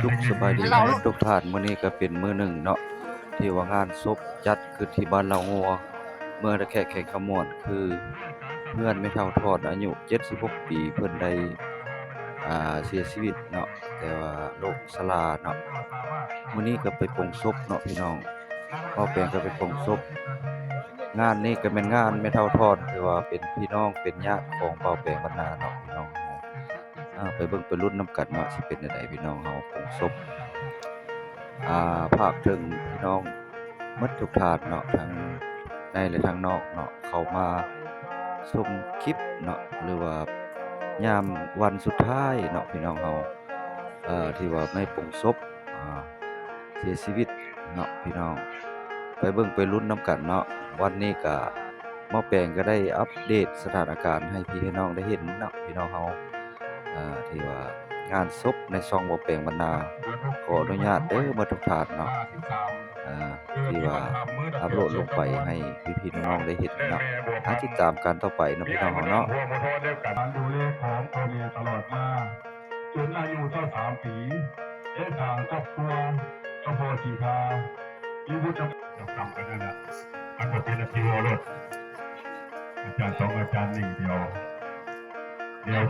ສຸກສະບາຍດີເນາະທຸກທ່ານ, ມື້ນີ້ກໍເປັນມື້ໜຶ່ງເນາະ ທີ່ວ່າງານສົບຈັດຂຶ້ນທີ່ບ້ານລາວງົວ ເມືອງທ່າແຂກ ແຂວງຄຳມ່ວນ ຄືເຮືອນແມ່ເຖົ້າທອນອາຍຸເຈັດສິບຫົກປີ ເພິ່ນໄດ້ ອ່າ ເສຍຊີວິດເນາະ ແຕ່ວ່າໂລກຊະລາເນາະ. ມື້ນີ້ກໍໄປປົງສົບເນາະພີ່ນ້ອງ, ເບົາແປງກໍໄປປົງສົບ. ງານນີ້ກໍແມ່ນງານແມ່ເຖົ້າທອນ ຖືວ່າເປັນພີ່ນ້ອງເປັນຍາດຂອງເບົາແປງບັນນາເນາະພີ່ນ້ອງ. ອ່າ ໄປເບິ່ງໄປລຸ້ນນຳກັນເນາະ ຊິເປັນແນວໃດ ພີ່ນ້ອງເຮົາປົງສົບ. ອ່າ ຝາກເຖິງພີ່ນ້ອງໝົດທຸກທ່ານເນາະ ທັງໃນ ແລະ ທາງນອກເນາະ ເຂົ້າມາຊົມຄລິບເນາະ ຫຼືວ່າຍາມວັນສຸດທ້າຍເນາະ ພີ່ນ້ອງເຮົາ ເອີ ທີ່ວ່າໄປປົງສົບ ອ່າ ເສຍຊີວິດເນາະ ພີ່ນ້ອງ. ໄປເບິ່ງໄປລຸ້ນນຳກັນເນາະ. ວັນນີ້ກະ ໝໍແປງກໍໄດ້ອັບເດດສະຖານະການໃຫ້ພີ່ໃຫ້ນ້ອງໄດ້ເຫັນເນາະ ພີ່ນ້ອງເຮົາ ເອີ ທີ່ວ່າງານສົບໃນຊ່ອງໝໍແປງບັນນາ. ຂໍອະນຸຍາດເດີໝົດທຸກທ່ານເນາະ ເອີ ທີ່ວ່າອັບໂຫຼດລົງໄປໃຫ້ພີ່ໆນ້ອງໆໄດ້ເຫັນເນາະ. ມາຕິດຕາມກັນຕໍ່ໄປເນາະ ພີ່ນ້ອງເຮົາເນາະ. ການດູແລຂອງພໍ່ແມ່ຕະຫຼອດມາ ຈົນອາຍຸຊາວສາມປີ ໄດ້ສ້າງຄອບຄົວກັບພໍ່ສີທາ ມີບຸດຈຳກັດນັ້ນແຫຼະ. ອັນບໍ່ເປັນອາຊີວໂລດ ອາຈານສອງອາຈານໜຶ່ງດຽວ ດຽວ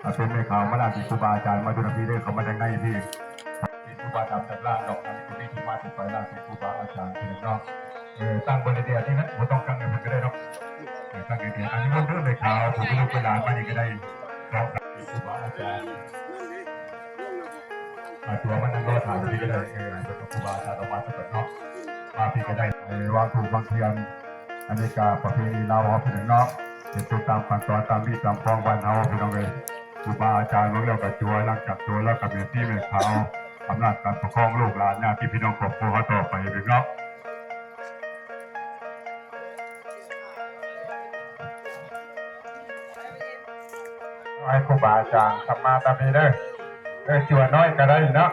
ອາ ເປັນແມ່ຂາວມານຳທີ່ຄູບາອາຈານມາຢູ່ນຳພີ້ເດີ ເຂົ້າມາທາງໃນພີ້. ເປັນຄູບາດຳຈັກລ້ານດອກ ອັນນີ້ກໍມີທີ່ມາທີ່ໄປລ້ານ ເປັນຄູບາອາຈານເພິ່ນເນາະ. ເອີ ຕັ້ງເບິ່ງໃນເດຍນີ້ນະ ບໍ່ຕ້ອງຕັ້ງໃຫ້ເພິ່ນກໍໄດ້ດອກ. ເອີ ຕັ້ງໃນເດຍ ອັນນີ້ມັນເດີແມ່ຂາວ ຜູ້ລູກເປັນຫຼານມານີ້ກໍໄຄູບາອາຈານ ອາ ຕົວມານັ່ງລໍຖ້າຢູ່ພີ້ກໍໄດ້. ເອີ ໃຫ້ເພິ່ນກັບຄູບາອາຈານອອກມາສະກ່ອນເນາະ ມາພີ້ກໍໄດ້. ເອີ ວາງທູບວາງທຽນ ອັນນີ້ກໍປະເພນີລາວເຮົາພີ່ນ້ອງເນາະ ເຮັດໄປຕາມຂັ້ນຕອນຕາມຮີດຕາມຄອງບ້ານເຮົາພີ່ນ້ອງເອີຍ. ຄູບາອາຈານເບິ່ງແລ້ວກໍຈົວ ຫຼັງຈາກຈົວແລ້ວກໍແມ່ຊີແມ່ຂາວ ອຳນາດການປົກຄອງລູກຫຼານຍາດຕິພີ່ນ້ອງຄອບຄົວເຮົາຕໍ່ໄປພີ່ນ້ອງ. ໃຫ້ຄູບາອາຈານທຳມາຕາມນີ້ເດີ. ເອີ ຈົວນ້ອຍກໍໄດ້ເນາະ.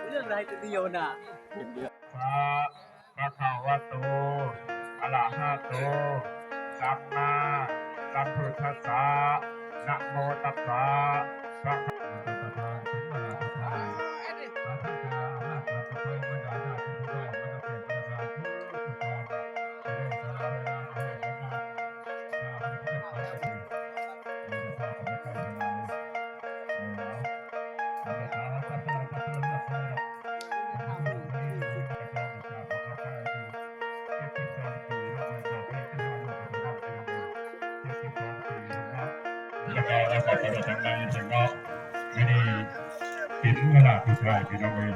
ເລື່ອງໃດຕົວດຽວນະ. ພະຄະວະໂຕ ອະລະຫະໂຕ ສຳມາສຳພຸດທັດສະ ນະໂມຕັດສະ ພະຄະວະໂຕ. ແລ້ວກໍ ແລ້ວກໍຕະຫຼອດທັງໃນເພິ່ນເນາະ. ມື້ນີ້ເປັນເວລາສຸດທ້າຍພີ່ນ້ອງເອີຍ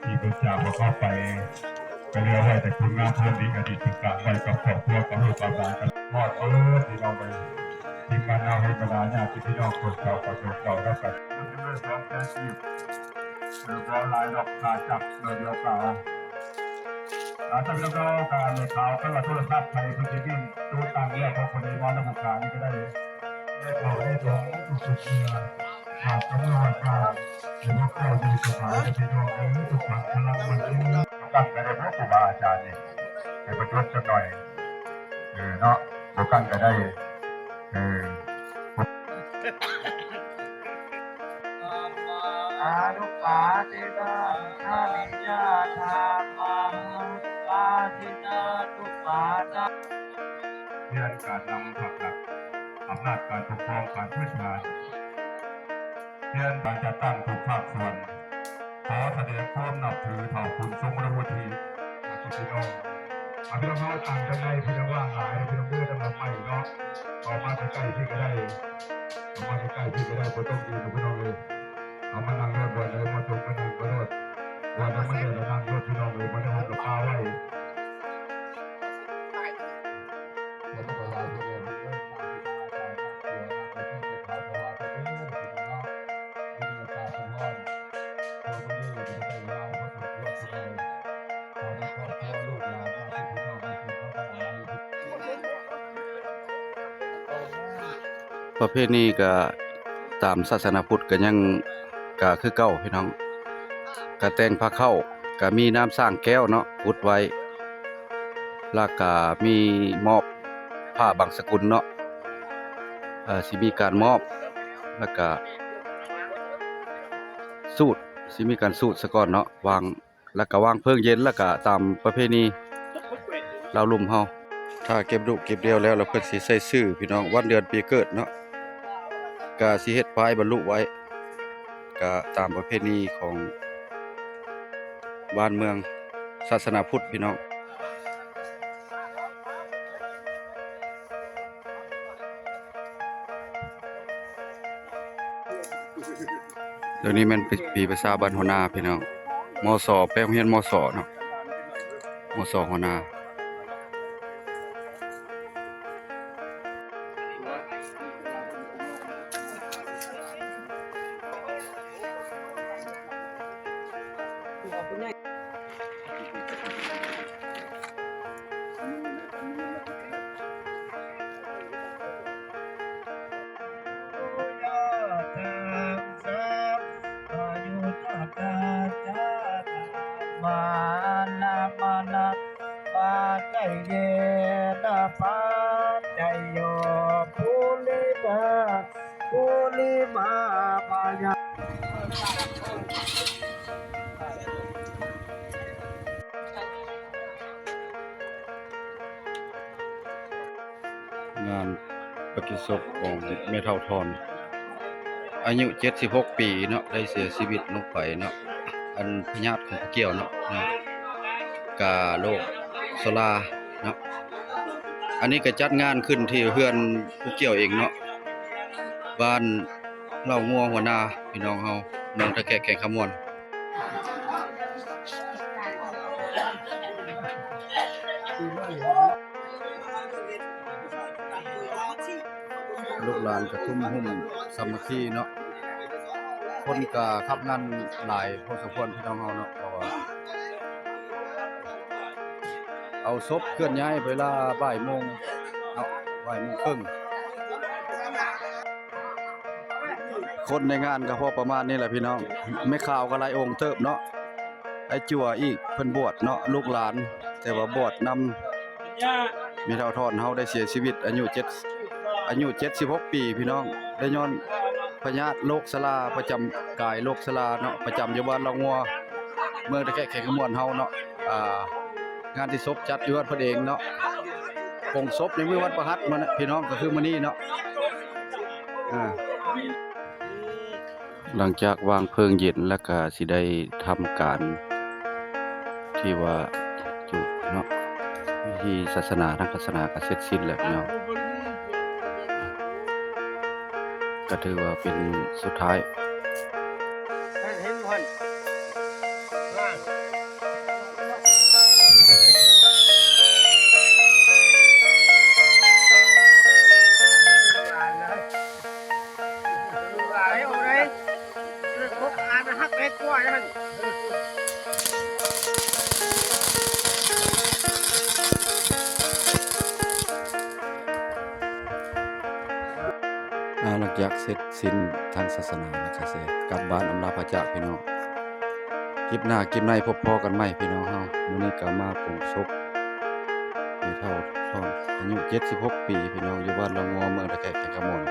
ທີ່ເພິ່ນຈາກພວກເຮົາໄປ ກໍເຫຼືອໄວ້ແຕ່ຄຸນງາມຄວາມດີ ອະດີດເພິ່ນສ້າງໄວ້ກັບຄອບຄົວ ກັບລູກກັບຫຼານກັນຮອດເບີດພີ່ນ້ອງເອີຍ. ທີມງານເຮົາເຮັດບັນດາຍາດຕິພີ່ນ້ອງຄົນເກົ່າກໍຕົວເກົ່າແລ້ວກັນ ເງິນສອງແສນກີບ ເອີ ບໍ່ຫຼາຍດອກ ຄ່າຈັບໜ້ອຍດຽວກໍເອົາ. ອາ ສຳລັບເຮົາການເອົາ ຄັນວ່າໂທລະສັບໃຜເພິ່ນຊິຫຼິ້ນໂຕຕັ້ງແລ້ວ ຂອງຄົນໃດມານຳຜູ້ການນີ້ກໍໄດ້ ໄດ້ເຂົ້າໄດ້ຕົງທຸກເທື່ອ ຫາກກຳລັງການ ໃຫ້ພວກເຈົ້າຢູ່ສະບາຍເດີພີ່ນ້ອງເອີຍ ສຸກຂັງພະລັງມັນຍືນ. ຕັ້ງໃຈໄດ້ບໍ່ ຄູບາອາຈານນີ້ ໃຫ້ເພິ່ນດົນຈັກໜ້ອຍ ເອີ ເນາະ ບໍ່ຕັ້ງກໍໄດ້ ເອີ. ອະນຸປາທິນາ ອະລິຍະທຳມາ ອະນຸປາທິນາ ອະນຸປາທາ ແທນການນຳພັກລັດ ອຳນາດການປົກຄອງ ການພື້ນຖານ ແທນການຈັດຕັ້ງທຸກພາກສ່ວນ ຂໍສະແດງຄວາມນັບຖືເທົ່າຄຸນຊົງຄຸນວຸດທິ ພີ່ນ້ອງ. ອາ ພີ່ນ້ອງເຮົາຕັ້ງຈັງໃດ ພີ່ນ້ອງວ່າງຫຼາຍເດີ ພີ່ນ້ອງເດີ ສຳລັບໄມ້ເນາະ ເອົາມາໃກ້ໆພີ້ກໍໄດ້ ເອົາມາໃກ້ໆພີ້ກໍໄດ້ ບໍ່ຕ້ອງຢືນດອກ ພີ່ນ້ອງເອີຍ. ເອົາມານັ່ງໂລດ ບ່ອນໃດເໝາະສົມກໍນັ່ງໄປໂລດ ບ່ອນໃດມັນແດດກໍນັ່ງໂລດ ພີ່ນ້ອງເອີຍ ບໍ່ໄດ້ຫົ່ມກໍປາໄວ້. ຂໍໃຫ້ຄອບຄົວລູກຫຼານຍາດຕິພີ່ນ້ອງເຮົາທັງຫຼາຍ ປະເພນີກະຕາມສາສະໜາພຸດກະຍັງ ກະຄືເກົ່າພີ່ນ້ອງ ກະແຕ່ງພາເຂົ້າ ກະມີນ້ຳຊ້າງແກ້ວເນາະ ຂຸດໄວ້ ລະກະມີມອບຜ້າບັງສະກຸນເນາະ ເອີ ຊິມີການມອບ ລະກະສູດ ຊິມີການສູດສາກ່ອນເນາະ ວາງ ລະກະວາງເພີງເຢັນ ລະກະຕາມປະເພນີລາວລຸ່ມເຮົາ ຖ້າເກັບດຸເກັບດຽວແລ້ວ ລະເພິ່ນຊິໃສ່ຊື່ພີ່ນ້ອງ ວັນເດືອນປີເກີດເນາະ ກະຊິເຮັດປ້າຍບັນລຸໄວ້ ກະຕາມປະເພນີຂອງບ້ານເມືອງ ສາສະໜາພຸດພີ່ນ້ອງ. ໂຕນີ້ແມ່ນປີພາສາບ້ານຫົວໜ້າພີ່ນ້ອງ ມສ ໄປໂຮງຮຽນ ມສ ເນາະ ມສ ຫົວໜ້າ. ງານປະກິດສົບຂອງແມ່ເຖົ້າທອນ ອາຍຸເຈັດສິບຫົກປີເນາະ ໄດ້ເສຍຊີວິດລົງໄປເນາະ ອັນພະຍາດຂອງຜູ້ກ່ຽວເນາະ ກະໂລກຊະລາເນາະ. ອັນນີ້ກະຈັດງານຂຶ້ນທີ່ເຮືອນຜູ້ກ່ຽວເອງເນາະ ບ້ານເລົ້າງົວຫົວໜ້າ ພີ່ນ້ອງເຮົາ ເມືອງທ່າແຂກ ແຂວງຄຳມ່ວນ. ລູກຫຼານກະທຸ່ມຮຸ່ມສາມັກຄີເນາະ ຄົນກະຂັບງານຫຼາຍພໍສົມຄວນ ພີ່ນ້ອງເຮົາເນາະ ເພາະວ່າ ເອົາສົບເຄື່ອນຍ້າຍເວລາບ່າຍໂມງເນາະ ບ່າຍໂມງເຄິ່ງ. ຄົນໃນງານກະພໍປະມານນີ້ແຫຼະພີ່ນ້ອງ ແມ່ຂາວກະຫຼາຍອົງເຕີບເນາະ ອ້າຍຈົວອີກເພິ່ນບວດເນາະ ລູກຫຼານ ແຕ່ວ່າບວດນຳແມ່ເຖົ້າທອນເຮົາໄດ້ເສຍຊີວິດ ອາຍຸເຈັດ ອາຍຸເຈັດສິບຫົກປີພີ່ນ້ອງ ໄດ້ຍ້ອນພະຍາດໂລກຊະລາ ປະຈຳກາຍໂລກຊະລາເນາະ ປະຈຳຢູ່ບ້ານເລົ້າງົວ ເມືອງທ່າແຂກ ແຂວງຄຳມ່ວນເຮົາເນາະ. ອ່າ ງານທີ່ສົບຈັດຢູ່ວັດເພິ່ນເອງເນາະ ປົງສົບໃນມື້ວັນພະຫັດມື້ນະ ພີ່ນ້ອງ ກະຄືມື້ນີ້ເນາະ ອ່າ. ຫຼັງຈາກວາງເພີງເຢັນແລ້ວກະຊິໄດ້ທຳການທີ່ວ່າຈຸດເນາະ ພິທີສາສະໜາ ທາງສາສະໜາກະເສັດສິ້ນແລ້ວເນາະ ກະຖືວ່າເປັນສຸດທ້າຍ. ອ່າ ຫຼັງຈາກເສັດສິ້ນທາງສາສະໜາແລ້ວກະຊິກັບບ້ານອຳລາພາຈາກພີ່ນ້ອງ ຄລິບໜ້າຄລິບໃນພົບພໍ້ກັນໃໝ່ພີ່ນ້ອງເຮົາ. ມື້ນີ້ກະມາປົງສົບແມ່ເຖົ້າທອນ ອາຍຸເຈັດສິບຫົກປີ ພີ່ນ້ອງ ຢູ່ບ້ານເລົ່າງົວ ເມືອງທ່າແຂກ ແຂວງຄຳມ່ວນ.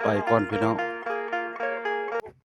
ໄປກ່ອນພີ່ນ້ອງ.